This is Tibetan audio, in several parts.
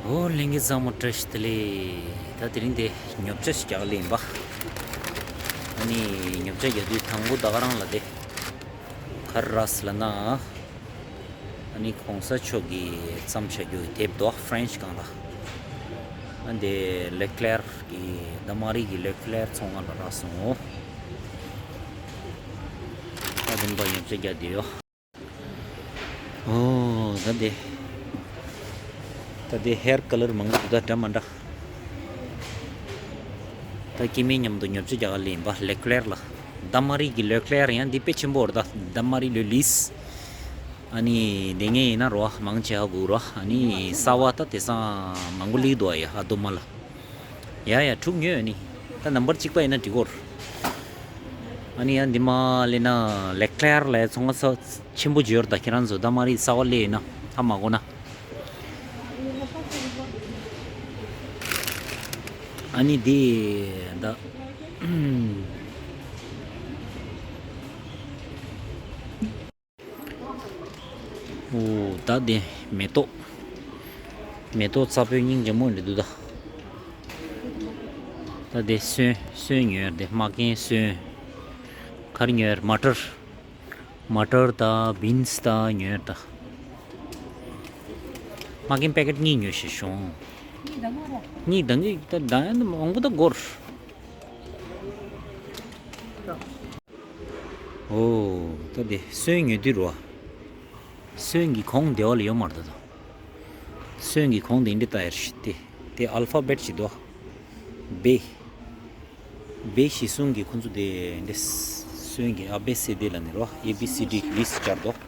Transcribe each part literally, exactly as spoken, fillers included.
ཨོ་ལྷན་རྒྱས་ཚང་མ་བཀྲ་ཤིས་བདེ་ལེགས། ད་དེ་རིང་དེ་ཉོ་ཆ་ཞིག་རྒྱག་ལེ་ཡིན་པ། ཨ་ནི་ཉོ་ཆ་རྒྱག་དུས་དང་པོ་ད་ག་རང་ལ་དེ་ག་རེ་རག་སོང་ལབ་ན། ཨ་ནི་གོང་ས་མཆོག་གིས་བརྩམས་བཞག་རྒྱུ་གི་དེབ་འདུག French་སྒང་ལ། ཨ་འདི་ལེ་ཀླེར་གི་ད་མ་རི་གི་ལེ་ཀླེར་ཚོང་ཁང་ལ་རག་སོང་། ད་དེ་འདྲ་ཉོ་ཆ་རྒྱག་བསྡད་ཡོད། ཨོ་ད་དེ། ད་དེ་ཧེར་ཀ་ལར་མང་པོ་འདུག་ད་འདྲ་མ་འདྲ། ད་སྐྱེ་དམན་མཉམ་དུ་ཉོ་ཆ་རྒྱག་ག་སླེབས་ཡིན་པ་ལེ་ཀླེར་ལ། ད་མ་རི་གི་ལེ་ཀླེར་ཡང་འདི་དཔེ་ཆེན་པོ་རེད། ད་ད་མ་རི་ལེ་ལིས། ཨ་ནི་དེ་ངས་ཡིན་ན་རོ་མང་ཆེ་ཧ་གོ་རོ། ཨ་ནི་གསར་པ་ད་དེང་སང་མང་པོ་སླེབས་འདུག་ཨ། ཡ་ཨ་དོ་མ་ལ། ཡ་ཡ་དྲུག་ཉོས་ནི། ད་ནམ་བར་གཅིག་པ་ཡིན་ན་འགྲིག་གོ། ཨ་ནི་ཡང་འདི་མ་སླེབས་ན་ལེ་ཀླེར་ལ་ཚོང་ཁང་ཆེན་པོ་ཅིག་ཡོད་རེད། ད་ཁྱེད་རང་ཚོ་ད་མ་རི་གསར་པ་སླེབས་ཡིན་ན་ཧ་མ་གོ་ན། ཨ་ནི་འདི་ད། ཨོ་ད་དེ་མེ་ཏོག་མེ་ཏོག་རྩ་བོད་སྙིང་རྗེ་མོ་འདྲ་འདུག་ད། ད་དེ་སོན་སོན་ཉོས་དེ་མ་རྒན་སོན། ག་རེ་ཉོས་མ་ཊར། མ་ཊར་དང་བིན་སི་དང་ཉོས་ད། མ་རྒན་པེ་ཀེཊ་གཉིས་ཉོས་ཤིག་བྱུང་། གཉིས་ད་གི་ད་ད་ཡང་མང་པོ་ད་འགོར། ཨོ་ད་དེ་སོན་ཉོས་དུས་རོ། སོན་གྱི་གོང་དེ་བ་ལ་ཡོད་མ་རེད་ད། སོན་གྱི་གོང་དེ་འདི་ལྟ་ཡར་ཞིག་དེ་དེ་ཨལ་ཕ་བེཊ་ཞིག་འདུག་བེ། བེ་གཞི་བཟུང་གི་ཁོ་ཚོ་དེ་འདི་སོན་གྱི་ཨ་བེ་སི་ཌི་ལ་ནི་རོ། ཨེ་བི་སི་ཌི་བི་སི་སྦྱར་འདུག་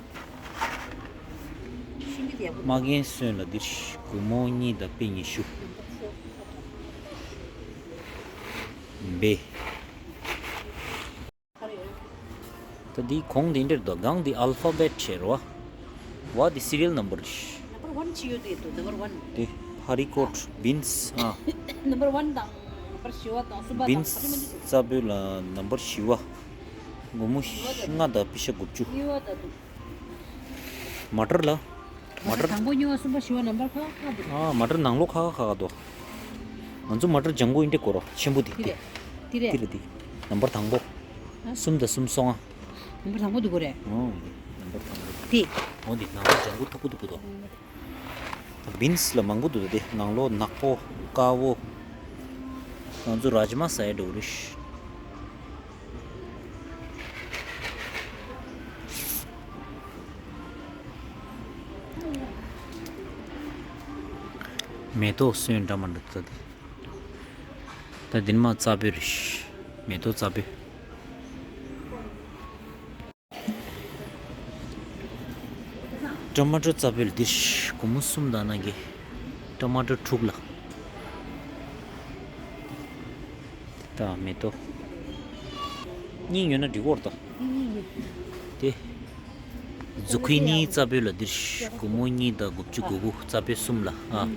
མ་རྒན་སོན་ལ་འདིར་སྒོར་མོ་གཉིས་དང་པི་ཉི་ཤུ། བེ། ད་འདི་གོང་དེ་འདྲར་འདུག་སྒང་འདི་ཨལ་ཕ་བེཊ་བྱས་རོ། བ་འདི་སི་རི་ཡལ་ནམ་བར་རེད། Number one ཅི་ཡོད་དེ་འདུག Number one། དེ་ཧ་རི་ཀོཊ་བིན་སི་ཨ། Number one དང་number བཞི་བ་དང་གསུམ་པ་བིན་དང་ཨ་རི་མ་སི་འདུག་རྩ་བོད་ལ་ནམ་བར་བཞི་བ། སྒོར་མོ་ལྔ་དང་པི་ཤ་དགུ་བཅུ། གཉིས་པ་དང་འདུག་མ་ཊར་ལ། མ་ཊར། དང་པོ་གཉིས་པ་གསུམ་པ་བཞི་བ་ནམ་བར་ཁ་ཁ་འདུག་ཨ་མ་ཊར་ནང་ལོགས་ཁ་ཁ་ཁ་ཁ་འདུག་ང་ཚོ་མ་ཊར་ལྗང་གུ་ཨིན་དྲེ་གོ་རོ་ཆེན་པོ་དེ་དེ་རེད། དེ་རེད། དེ་རེད་དེ། ནམ་བར་དང་པོ། ཨ། གསུམ་དང་གསུམ་སོང་ཨ། ནམ་བར་དང་པོ་འདུག་གོ་རེད། ཨོ། ནམ་བར་དང་པོ། དེ། ཨོ་དེ་ནང་ལོགས་ལྗང་གུ་མཐུག་པོ་མཐུག་པོ་འདུག་བིན་སི་ལ་མང་པོ་འདུག་དེ་ནང་ལོགས་ནག་པོ། དཀར་པོ། ང་ཚོ་ར་ཇི་མ་ཟ་ཡ་འདྲ་བོ་རེད། མེ་ཏོག་སོན་འདྲ་མི་འདྲ་ད་དེ། ད་འདི་ནི་མ་རྩ་བོད་རེད། མེ་ཏོག་རྩ་བོད། ཊོ་མ་ཊོ་རྩ་བོད་ལ་འདིར་སྒོར་མོ་གསུམ་དང་ན་གི། ཊོ་མ་ཊོ་དྲུག་ལ། ད་མེ་ཏོག་གཉིས་ཉོས་ན་འགྲིག་གོ་རེད་ད། དེ། ཛུ་ཁི་ནི་རྩ་བོད་ལ་འདིར་སྒོར་མོ་གཉིས་དང་དགུ་བཅུ་གོ་དགུ་རྩ་བོད་གསུམ་ལ་ཨ།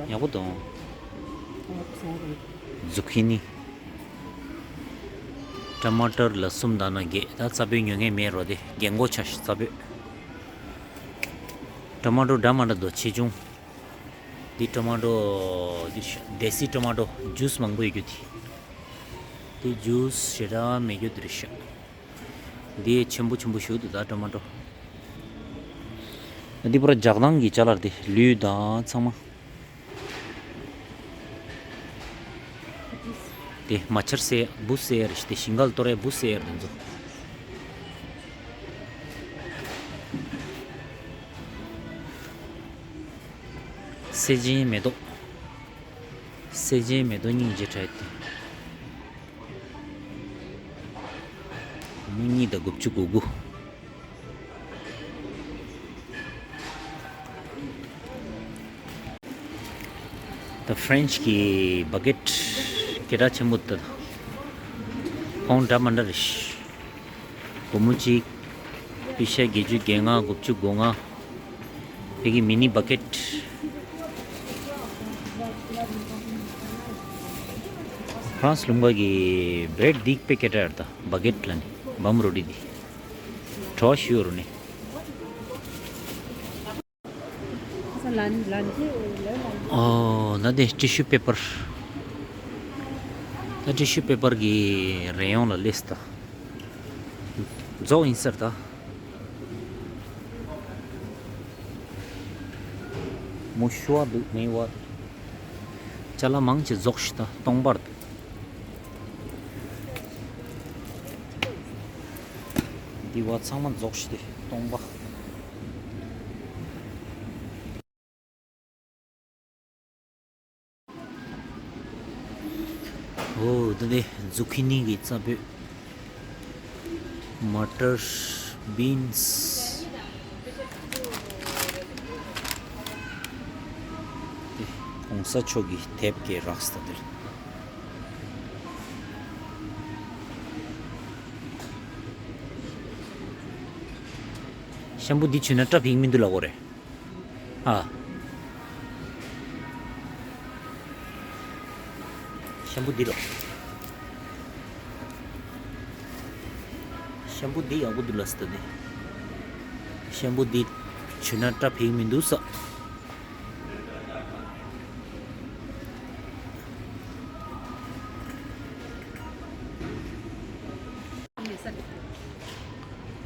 ཡག་པོ་འདུག་ཛུ་ཁི་ནི། ཊ་མ་ཊར་ལ་གསུམ་དང་ན་བརྒྱད། ད་རྩ་བོད་ཉོ་མཁན་མེད་རོ་དེ་རྒན་གོག་ཆ་ཞིག་རྩ་བོད། ཊོ་མ་ཊོ་འདྲ་མ་འདྲ་འདུག་ཆེ་ཆུང་། འདི་ཊོ་མ་ཊོ། འདི་ཤ་དེ་སི་ཊོ་མ་ཊོ་ཇུས་མང་པོ་ཡོད་རྒྱུ་དེ། འདི་ཇུས་ཞེ་དྲག་མེད་རྒྱུ་དེ་རེད་ཤག་འདི་ཆེན་པོ་ཆེན་པོ་ཞིག་འདུག་ད་ཊོ་མ་ཊོ། འདི་པར་ཇག་དང་གི་ཅ་ལག་དེ་ལུད་དང་ཚང་མ། དེ་མ་ཆར་སེ་འབུ་སེ་ཡར་དེ་ཞིང་ཁ་ལ་གཏོར་ཡ་འབུ་སེ་ཡར་དེ་ཚོ། སེ་ཆེན་མེ་ཏོག་སེ་ཆེན་མེ་ཏོག་སྙིང་རྗེ་ཕྲ་ཡ་དེ། སྒོར་མོ་གཉིས་དང་དགུ་བཅུ་གོ་དགུ། ད་ཧྥ་རན་ཆི་གི་བ་ཀེཊ་སྐད་གྲགས་ཆེན་པོ་ད། ཁོང་འདྲ་མི་འདྲ་རེད། སྒོར་མོ་གཅིག་པི་ཤ་བརྒྱད་ཅུ་གྱ་ལྔ། དགུ་བཅུ་གོ་ལྔ། དེ་གི་མི་ནི་བ་ཀེཊ། ཧྥ་རན་སི་ལུང་པ་གི་བྲེད་འདི་དཔེ་སྐད་གྲགས་རེད་ད། བ་ཀེཊ་ལ་ནི་བམ་རོ་ཏི་འདི། བྲོ་བ་ཞུ་རུ་ནི། ཨོ་ན་དེ་ཊི་ཤུ་པེ་པར། ད་ཊི་ཤུ་པེ་པར་གི་རེ་ཡོང་ལ་ལིས་ད། རྫོགས་ཡིན་ཟེར་ད། མོ་ཤུ་བ་འདུག་མེ་བ་འདུག་ཅ་ལག་མང་ཆེ་རྫོགས་ཤི་ད་སྟོང་པར་འདུག་འདི་བ་ཚང་མ་རྫོགས་ཤི་དེ་སྟོང་པ། ཨོ་ད་དེ་ཛུ་ཁི་ནི་གི་རྩ་བོད། མ་ཊར། བིན་སི། དེ་གོང་ས་མཆོག་གི་དེབ་ཀྱི་རགས་ད་དེར། ཤམ་བུ་འདི་བྱུང་ན་སྐྲ་ཕིག་མི་འདུག་ལ་གོ་རེད། ཨ། ཤམ་བུ་འདི་ལོ། ཤམ་བུ་འདི་ཡག་པོ་འདུག་ལ་སྟ་དེ། ཤམ་བུ་འདི་བྱུང་ན་སྐྲ་ཕིག་མི་འདུག་ས།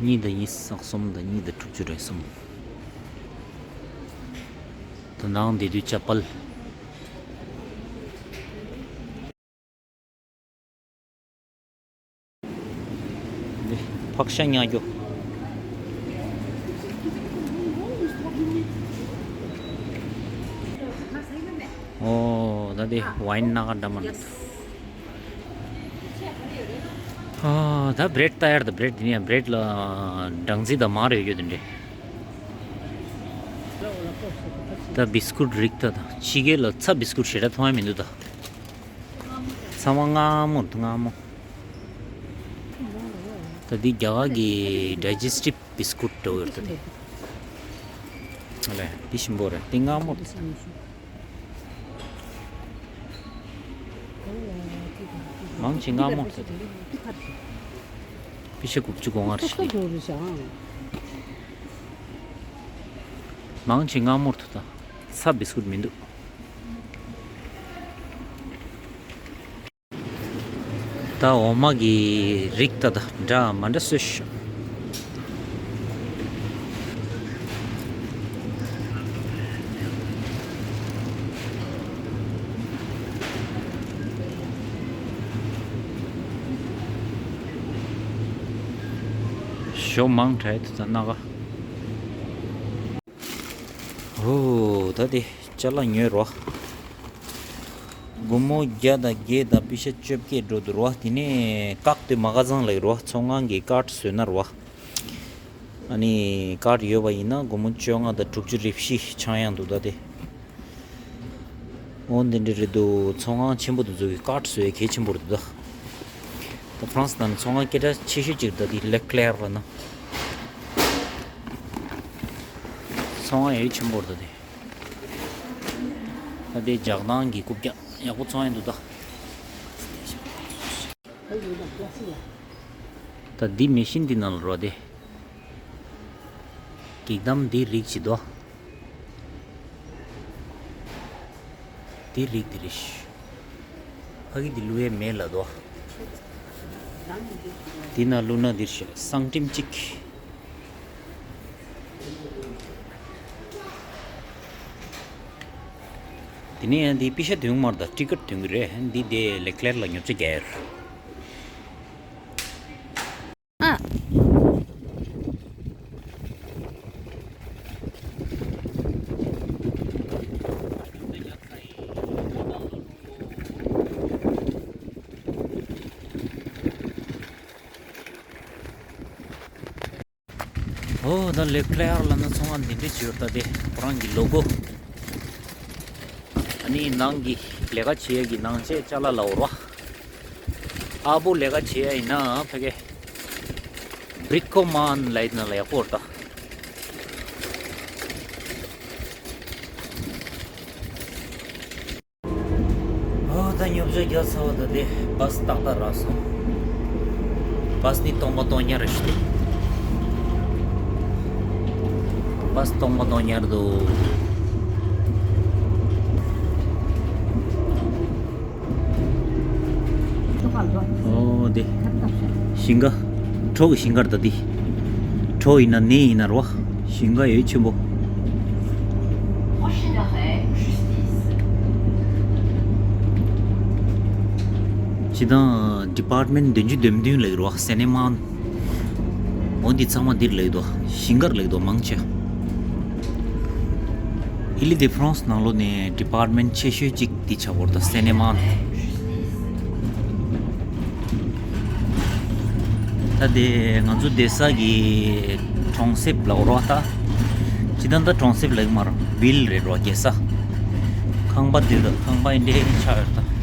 གཉིས་དང་གཉིས་སོགས་གསུམ་དང་གཉིས་དང་དྲུག་ཅུ་རེ་གསུམ། དོ་སྣང་འདི་དུས་ཆ་པལ། འདི་ཕག་ཤ་ཉར་རྒྱུ། ཨོ་ད་དེ་ཝའིན་སྣ་ཁ་འདྲ་མ་འདྲ། ཨ་ད་བྷི་རེད་ལྟ་ཡར་ད་བྷི་རེད་དེ་ནས་བྷི་རེད་ལ་སྦྲང་རྩི་དང་མར་ཡོད་རྒྱུ་དེ་འདྲས། ད་བིས་ཀུད་རིགས་ད་ད་ཕྱི་རྒྱལ་ལ་ཚྭ་བིས་ཀུད་ཞེ་དྲག་མཐོང་ཡ་མི་འདུག་ད། ཚང་མ་མངར་མོ་རེད་མངར་མོ། ད་འདི་རྒྱ་གར་གྱི་ཌའི་ཇེ་སི་ཊིབ་བིས་ཀུད་འདྲ་བོ་ཡོད་རེད་ད་དེ། ཨ་ལས་འདི་ཞིམ་པོ་རེད་འདི་མངར་མོ་རེད། མང་ཆེ་མངར་མོ་རེད་ད་དེ། པི་ཤ་དགུ་བཅུ་གོ་ལྔ་རེད་ཤག་དེ། མང་ཆེ་མངར་མོ་རེད་ད། ཚྭ་བིས་ཀུད་མི་འདུག་ད་འོ་མ་གི་རིགས་ད་ད་འདྲ་མ་འདྲ་བཟོས་ཤག་ཞོ་མང་དྲགས་ད་ད་སྣ་ཁ། ཧོ་ད་དེ་ཅ་ལག་ཉོས་རོ། སྒོར་མོ་བརྒྱ་དང་བརྒྱད་དང་པི་ཤ་བཅོ་བརྒྱད་འགྲོ་འདུག་རོ། དེ་ནས་ཀག་དེ་མ་ག་ཚང་ལ་ཡོད་རོ། ཚོང་ཁང་གི་ཀར་ཌི་བཟོས་ན་རོ། ཨ་ནི་ཀར་ཌི་ཡོད་པ་ཡིན་ན་སྒོར་མོ་བཅོ་ལྔ་དང་དྲུག་ཅུ་རེ་བཞི་ཆག་ཡང་འདུག་ད་དེ། འོ་འདི་འདྲ་རེད་འདུག་ཚོང་ཁང་ཆེན་པོ་དེ་ཚོ་གི་ཀར་ཌི་བཟོ་ཡ་གལ་ཆེན་པོ་རེད་འདུག་ད་ཧྥ་རན་སི་ནང་ནས་ཚོང་ཁང་སྐད་གྲགས་ཆེ་ཤོས་གཅིག་རེད་ད་དེ་ལེ་ཀླེར་ལབ་ན། ཚོང་ཁང་ཡ་ཆེན་པོ་རེད་ད་དེ། ད་དེ་ཇག་ཐང་གི་རྐུབ་བཀྱག་ཡག་པོ་ཚོང་ཡ་འདུག་ད། ད་འདི་མེ་ཤིན་འདི་ནང་ལ་རོ་དེ། གེག་དམ་འདི་རིགས་ཅིག་དོ། འདི་རིགས་འདི་རེད། ཕ་གི་འདི་བླུག་ཡས་མེད་ལ་དོ། འདི་ན་བླུག་ན་འདིར་ཤོག་སང་ཀྲིམ་གཅིག་དེ་ནས་ཡང་འདི་པི་ཤ་དོན་མར་དང་ཊི་ཀེ་ཊི་དོན་གི་རེད། འདི་དེ་ལེ་ཀླེར་ལ་ཉོ་ཆ་རྒྱག་ཡོད། ཨ། ཨོ་ད་ལེ་ཀླེར་ལབ་ན་ཚོང་ཁང་འདི་འདྲས་བྱས་ཡོད་ད་དེ་ཁོ་རང་གི་ལོ་གོ། ཨ་ནི་ནང་གི་ལས་ཀ་བྱེད་ཡས་ཀྱི་ནང་ཆས་ཅ་ལག་ལ་འོར་བ། ཨ་བོ་ལས་ཀ་བྱེད་ཡ་ཡིན་ན་ཕ་གི་བྷི་རིག་ཀོ་མཱན་ལབ་ཡ་དེ་ནང་ལ་ཡག་པོ་རེད་ད། ཨོ་ད་ཉོ་ཆ་རྒྱག་ཚར་བ་ད་དེ་བྷ་སི་ཏག་ཏག་རག་སོང་། བྷ་སི་ནི་སྟོང་པ་སྟོང་ཉར་རེད་ཤག་དེ། བྷ་སི་སྟོང་པ་སྟོང་ཉར་འདུག་ཞིང་ཁ། གྲོ་གི་ཞིང་ཁར་ད་འདི། གྲོ་ཡིན་ན་ནས་ཡིན་ན་རེད་བ། ཞིང་ཁ་ཡོད་ཆེན་པོ། Prochain arrêt, Justice. སྤྱིར་བཏང་ཌི་པཱར་ཊི་མེན་ཊི་བདུན་ཅུ་དོན་བདུན་ལབ་ཀྱི་རེད་བ། སེ་ནེ་མཱན། འོ་འདི་ཚང་མ་འདིར་ལབ་ཀྱི་འདུག་ཞིང་ཁར་ལབ་ཀྱི་འདུག་མང་ཆེ། ཨི་ལི་དེ་ཧྥ་རན་སི་ནང་ལོགས་ནས་ཌི་པཱར་ཊི་མེན་ཊི་ཆེ་ཤོས་གཅིག་འདི་ཆགས་ཀྱི་ཡོད་རེད་ད། སེ་ནེ་མཱན། ད་དེ་ང་ཚོ་བསྡད་ས་གི་གྲོང་གསེབ་ལབ་དགོས་རེད་བ་ད། སྤྱིར་བཏང་ད་གྲོང་གསེབ་ལབ་ཀྱི་མ་རེད། བྷིལ་རེད་རོ། རྒྱལ་ས། ཁང་པ་འདི་ད་ཁང་པ་འདི་འདྲའི་ཆགས་ཡོད་རེད་ད།